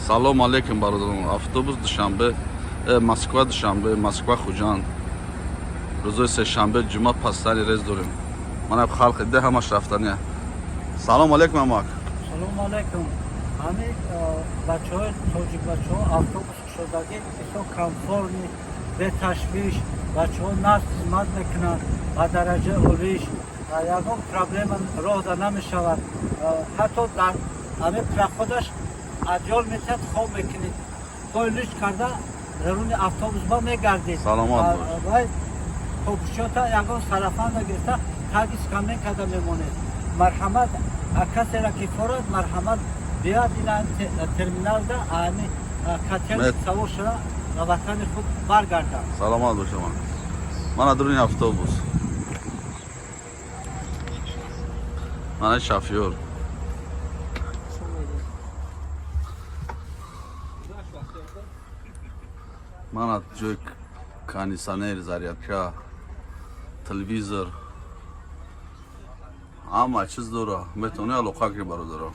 Салом алейкум, бародарон. Автобус Душанбе, Москва Душанбе, Москва Хуҷанд. Рӯзои сешанбе, ҷума постоянный рейс дорем. Манам халқи де ҳамаш рафтания. Салом алейкум, амак. Салом алейкум. Ҳамин бачаҳои тоҷик, бачаҳо автобус кушодагӣ бисёр комфортный, беташвиш, бачаҳо нағз хизмат мекунанд ба дараҷаи олиш, ягон проблема роҳда намешавад. Ҳатто дар ҳамин проход аш одеял метиҳад, хоб мекунед, пои луч карда даруни автобус ба мегардед. Саломат бош. Вай побушота ягон сарафанда гирифта таги скамейка да мемонед. Марҳамат, касера ки форад, марҳамат, биёд ина терминалда ами катяни савор шуда ба ватани худ баргардад. Саломат бош, амак. Мана дуруни автобус. Мана шофёр. Мана ҷои кондиционер, зарядка, телевизор. Ҳама чиз дора. Метавонӣ алоқа кунӣ, бародаро.